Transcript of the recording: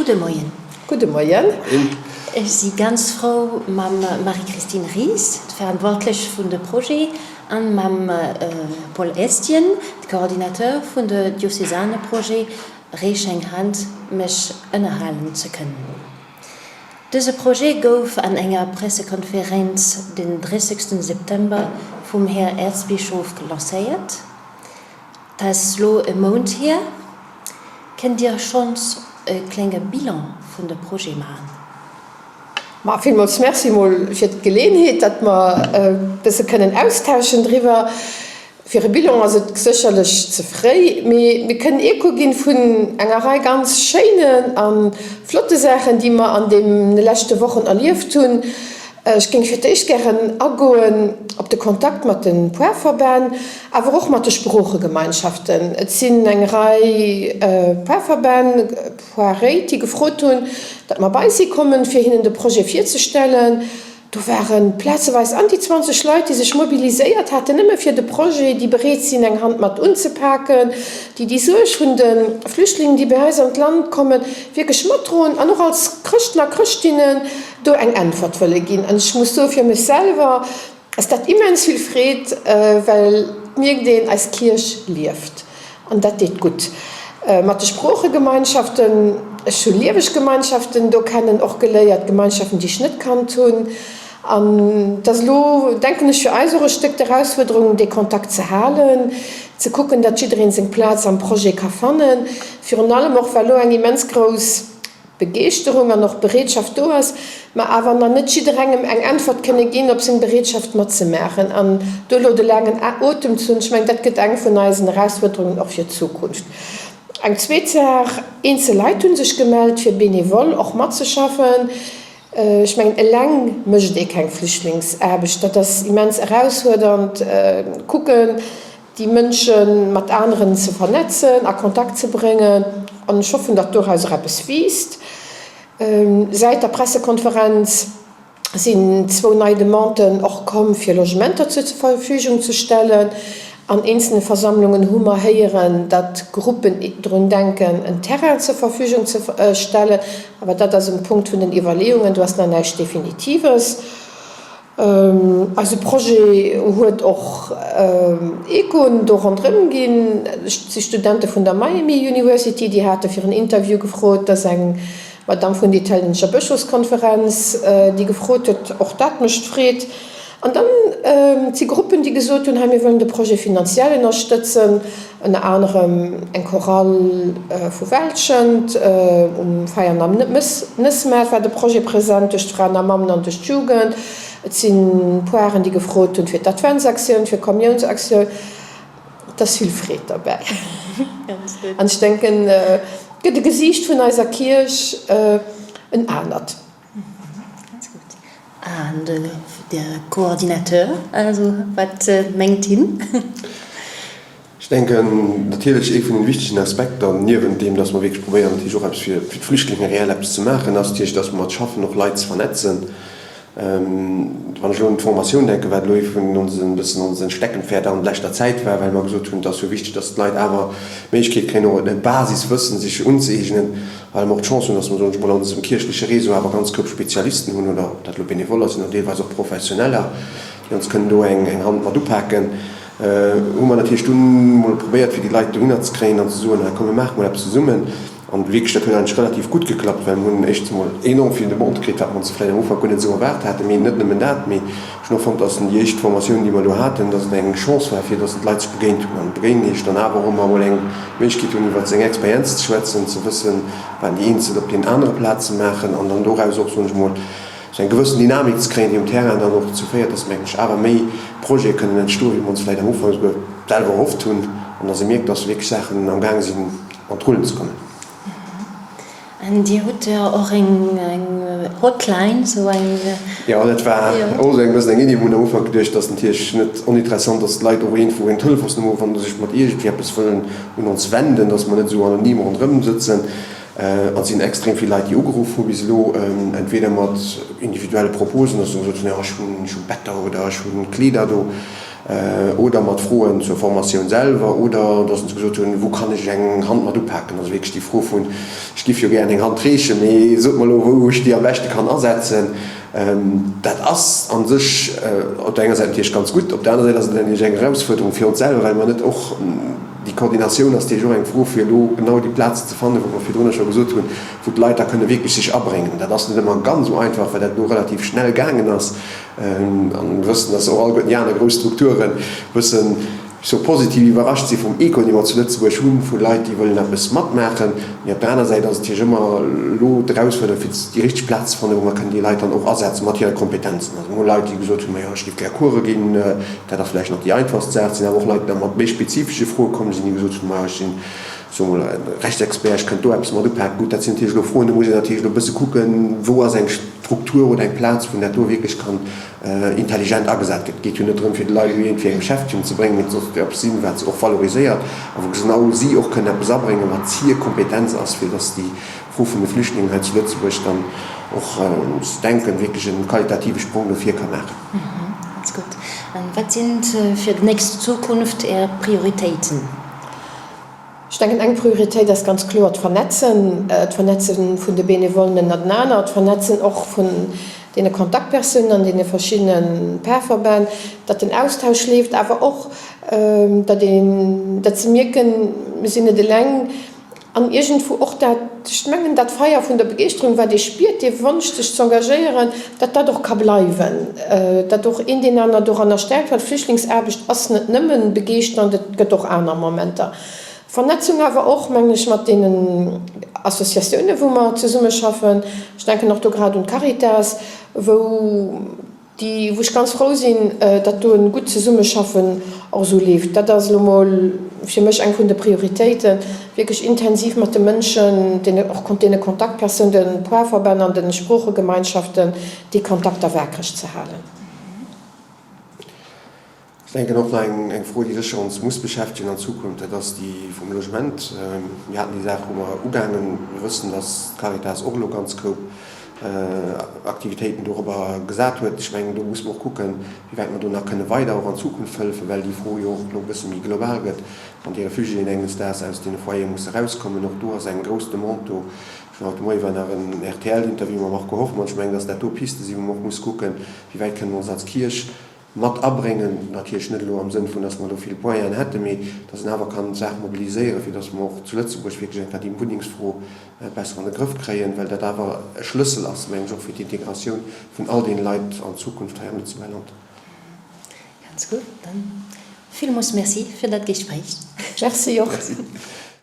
Gudde Moien. Gudde Moien. Ech si ganz frou mam Marie-Christine Ries, d'Verantwortlech vun de Projet, an mam Paul Estienne, de Coordinateur vun de diözesane Projet Reech eng Hand, mech ënnerhalen ze kënnen. Dëse Projet gouf an enger Pressekonferenz den 30 September vum Här Äerzbischof lancéiert. Dat ass lo e Mount hier. Kënnt Dir schonns e klenge Bilan vun de Projet maachen? Ma villmools Merci mol fir d'Geleenheet, datt mer e bësse kënnen austauschen driwwer. Fir e Bilan ass et sécherlech ze fréi, mee mir kënnen Echo ginn vun enger Rei ganz schéinen a flotte Saachen, déi mer an deene leschte Wochen erlieft hunn. Ech géing fir d'éischt gären agoen op de Kontakt mat de Poarverbänn, awer och mat de Sproochegemeinschaften. Et sinn eng Rei Poarverbänn, Poarréit, déi gefrot hunn, datt mer bei si kommen, fir hinnen de Projet virzestellen. Do ware plazeweis an déi 20 Leit, déi sech mobiliséiert haten, nëmme fir de Projet, déi bereet sinn, eng Hand mat unzepaken, déi déi Suerg vun de Flüchtlingen, déi bei eis an d'Land kommen, wierklech matdroen an och als Chrëschten a Chrëschtinnen do eng Äntwert wëlle ginn. An ech muss soen, fir mech selwer ass dat immens vill Freed, well et mierkt een, eis Kierch lieft. An dat deet gutt. Mat de Sproochegemeinschaften, ech hu lieweg Gemeinschaften do kennen och geléiert, Gemeinschaften, déi ech net kannt hunn. An et ass elo, denken ech, fir eis och e Stéck d'Erausfuerderung, dee Kontakt ze halen, ze kucken, datt jiddereen seng Plaz am Projet ka fannen. Virun allem och, well elo eng immens grouss Begeeschterung an och Bereetschaft do ass, mer awer nach net jidderengem eng Äntwert kënne ginn op seng Bereetschaft matzemaachen an do elo de laangen Otem ze hunn, ech mengen, dat gëtt eng vun eisen Erausfuerderungen och fir d'Zukunft. Eng zweet Saach, Eenzel Leit hu sech gemellt, fir bénévol och matzeschaffen. Ech mengen, eleng mécht ee keng Flüchtlingsaarbecht, dat ass immens erausfuerdernd. Kucken, déi Mënsche mat aneren ze vernetzen, a Kontakt ze bréngen an ech hoffen, datt dorauser eppes wiisst. Säit der Pressekonferenz sinn zwou nei Demanden och komm, fir Logementer zur Verfügung ze stellen. An eenzelne Versammlungen hu mer héieren, datt Gruppen drun denken, en Terrain zur Verfügung ze stellen, awer dat ass um Punkt vun den Iwwerleeungen, do ass nach näischt Definitives. Eise Projet huet och Echoen do ronderëm ginn. Et si Studente vun der Miami University, déi hate fir en Interview gefrot. Et ass eng Madamm vun der italieenescher Bëschofskonferenz, déi gefrot huet. Och dat mécht Freed. An dann si Gruppen, déi gesot hunn, hei mir wëllen de Projet finanziell ënnerstëtzen. Ënner anerem eng Chorale vu Welschent. Um Feiern am Nëssmaart war de Projet present duerch d'Fraen a Mammen an duerch d'Jugend. Et si Poaren, déi gefrot hunn fir d'Adventsaktioun, fir d'Kommiounsaktioun. Et ass vill Freed derbäi. An ech denken, et gëtt e Gesiicht vun eiser Kierch, en anert. Ganz gutt. An de Coordinateur, also wat mengt hien? Ech denken, natierlech ee vun den wichtegen Aspekter, niewent deem, dass mer wierklech probéieren, natierlech och eppes fir d'Flüchtlinge reell eppes ze maachen, ass natierlech, dass mer et schaffen, och Leit ze vernetzen. Wann ech elo un d'Formatioun denken, wat elo ee vun onsen, e bëssen onsen Steckenpferd an leschter Zäit war, well mer gesot hunn, et ass jo wichteg, dass d'Leit awer d'Méiglechkeet kréien, och e Basiswëssen sech unzëeegnen, well mer och d'Chance hunn, dass mer, soen ech mol, an onsem kierchleche Réseau awer ganz koup Spezialisten hunn, oder ob dat elo Benevoller sinn oder deelweis och Professioneller, déi ons kënnen do eng Hand mat upaken, hu mer natierlech dunn mol probéiert, fir déi Leit dohinner ze kréien an ze soen, hei komm mir maache mol eppes zesummen. An wierklech, dat huet eigentlech relativ gutt geklappt, well mir hunn éischtens emol enorm vill Demande kritt, wat mer ons vläicht am Ufank guer net esou erwaart haten. Mee net nëmmen dat, mee ech hunn och fonnt, dass déi éischt Formatioun, déi mer do haten, dass et eng Chance war, fir dass d'Leit sech begéint hunn. An begéinen heescht dann awer och ëmmer emol eng Méiglechkeet hunn, iwwer seng Experienz ze schwätzen, ze wëssen, wat déi eenzel op deenen anere Plaze maachen an dann doraus och, soen ech emol, esou eng gewëssen Dynamik ze kréien, déi um Terrain dann och dozou féiert, dass mengen ech awer méi Projete kënnen entstoen, wéi mer ons vläicht am Ufank esouguer selwer erhofft hunn, an dass ee mierkt, dass wierklech Saachen amgaang sinn an d'Rullen ze kommen. An Dir hutt jo och eng Hotline, esou eng. Jo, dat war och esou eng bëssen eng Iddi. Mir hunn am Ufank geduecht, dass natierlech net oninteressant ass, d'Leit och iergendwou eng Telefonsnummer hu wann se sech mat iergendwéi eppes wëllen un ons wenden, dass mer net esou anonym ronderëm sëtzen. An et sinn extrem vill Leit, déi ugeruff hu bis elo, entweder mat individuelle Proposen, dass se gesot hunn, jo ech hunn Better oder ech hunn Kleeder do. Oder mat Froen zur Formatioun selwer oder dass se gesot hunn, wou kann ech eng Hand mat upaken? Also wierklech déi Fro vun, ech giff jo gären eng Hand reechen, mee sot mer elo, wou ech déi am beschte kann asetzen. Dat ass a sech op der enger Säit natierlech ganz gutt, op der aner Säit ass et natierlech eng Erausfuerderung fir ons selwer, well mer net och, déi Koordinatioun ass natierlech och eng Fro, fir elo genau déi Plazen ze fannen, wou mer virdrunner scho gesot hunn, wou d'Leit da kënne wierklech sech abréngen. Dat ass net ëmmer ganz esou einfach, well dat elo relativ schnell gaangen ass. An mir wëssen, dass och alleguerten déi aner grouss Strukturen e bëssen, ech soe positiv iwwerrascht si vum Echo, dee mer zu Lëtzebuerg hunn, vu Leit, déi wëllen eppes matmaachen. Mee op der aner Säit ass et natierlech ëmmer elo d'Erausfuerderung, fir déi richteg Plaz ze fannen, wou mer kënnen déi Leit dann och asetzen mat hire Kompetenzen. Also mir hu Leit, déi gesot hunn, Majo, ech géif gär Course ginn, dat ass vläicht nach déi einfachst Saach. Et sinn awer och Leit, déi da mat méi spezifesche Froe komm sinn, déi gesot hunn, Majo, ech sinn, soe mol, Rechtsexpert, ech kënnt do eppes mat upaken. Gutt, dat sinn natierlech elo Froen, do muss een natierlech elo e bësse kucken, wou ass eng Struktur oder eng Plaz, wou dat do wierklech kann intelligent agesat gëtt. Et geet jo net drëm, fir de Leit elo iergendwéi eng Beschäftegung ze bréngen, mee et sollt jo eppes sinn, wat se och valoriséiert a wou genau si och kënnen eppes abréngen, wat hir Kompetenz ass, fir dass déi Fro vun de Flüchtlingen hei zu Lëtzebuerg dann och, ech denken, wierklech e qualitative Sprong no vir ka maachen. Ganz gutt. Wat sinn fir d'nächst Zukunft Är Prioritéiten? Ech denken, eng Prioritéit ass ganz kloer d'Vernetzen, d'Vernetze vun de Benevollen ënnertenaner, d'Vernetzen och vun deene Kontaktpersounen an deene verschiddene Parverbänn, datt den Austausch leeft, awer och, datt een, datt se mierken, mir sinn net eleng an iergendwou och dat, ech mengen, dat Feier vun der Begeeschterung, wat ee spiert, dee Wonsch sech z'engagéieren, datt dat och ka bleiwen, datt och een deen aner doranner stäerkt, well Flüchtlingsaarbecht ass net nëmmen begeeschternd, et gëtt och aner Momenter. Vernetzung awer och, mengen ech, mat deenen Associatiounen, wou mer zesummeschaffen. Ech denken och do grad un d'Caritas, wou déi, wou ech ganz frou sinn, datt do e gutt Zesummeschaffen och esou leeft. Dat ass elo mol fir mech eng vun de Prioritéiten, wierklech intensiv mat de Mënschen, deene, och deene Kontaktpersounen, de Poarverbänn an de Sproochegemeinschaften, déi Kontakter waakreg ze halen. Ech denken och nach eng Fro, déi sécher ons muss beschäftegen an Zukunft, dat ass déi vum Logement. Mir haten déi Saach hu mer ugaangen. Mir wëssen, dass d'Caritas och elo ganz Koup Aktivitéiten dorobber gesat huet. Ech mengen, do muss mer och kucken, wéi wäit mer do nach kënne weider och an Zukunft hëllefen, well déi Fro jo och elo e bësse méi global gëtt, wann déi Refugiéen enges Daags aus deene Foyere musse erauskommen. Och do ass eng grouss Demande do. Ech hunn haut de Moie war nach en RTL-Interview mam Marco Hoffmann. Ech mengen, dass dat do Piste sinn, wou mer och muss kucken, wéi wäit kënne mer ons als Kierch mat abréngen, natierlech net elo am Sënn vun, dass mer do vill Moyenen hätten, mee dass een awer kann d'Saach mobiliséieren, fir dass mer och zu Lëtzebuerg wierklech eng Kéier déi Wunnengsfro besser an de Grëff kréien, well dat awer e Schlëssel ass, mengen ech, och fir d'Integratioun vun all deene Leit an Zukunft hei am Lëtzebuerger Land. Ganz gutt. Dann villmools Merci fir dat Gespréich. Merci och. Merci.